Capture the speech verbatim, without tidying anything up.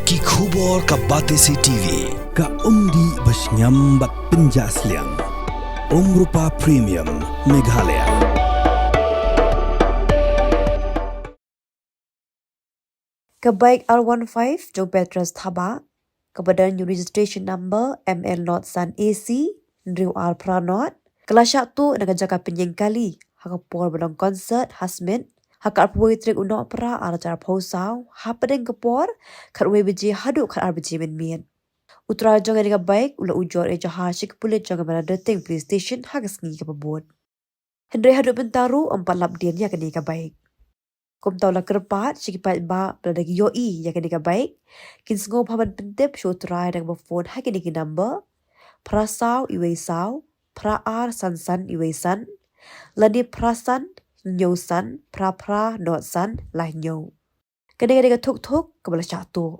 Ki khubor ka Batesi TV. Ka umdih ba shngiam bad pynjah sliang. Umrupa Premium Meghalaya. Ka bike R one five jong Petrus Thabah, kaba don ïa u registration number M L not san A C hynriew ar phra not, ka la shah tuh na ka jaka pynïeng kali ha ka por ba long concert ha Smit ha ka arphew wei tarik u Nohprah ar hajar arphew saw, hapdeng ka por khatwei baje haduh khatar baje mynmiet. U trai jong kane ka bike u la ujor ïa jahar sha ki pulit jong ka Mawryngkneng Police Station ha ka sngi kaba bud. Hynrei haduh mynta ruh ym pat lap dien ïa kane ka bike. Kumta u la kyrpad sha ki paidbah ba lada ki ïohi ïa kane ka bike, kin sngewbha ban pyntip sha u trai da kaba phone ha kine ki number: phra saw iwei saw, phra ar san san iwei san, lane phra san hynñiew san, phra phra not san lai hynñiew. Kane ka dei ka thuk thuk kaba la shah tuh.